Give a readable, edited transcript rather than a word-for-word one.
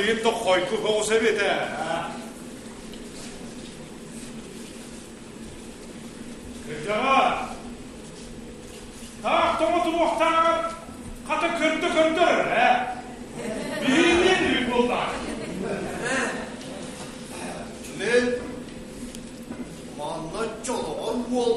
билигин да хойку соҕус эбит ээ. Кырдьаҕас, таах тоҥо туруохтааҕар хата көрдө-көрдөр ээ. Биһиги диэн буоллаҕа. Мин манна чолоҕор уол.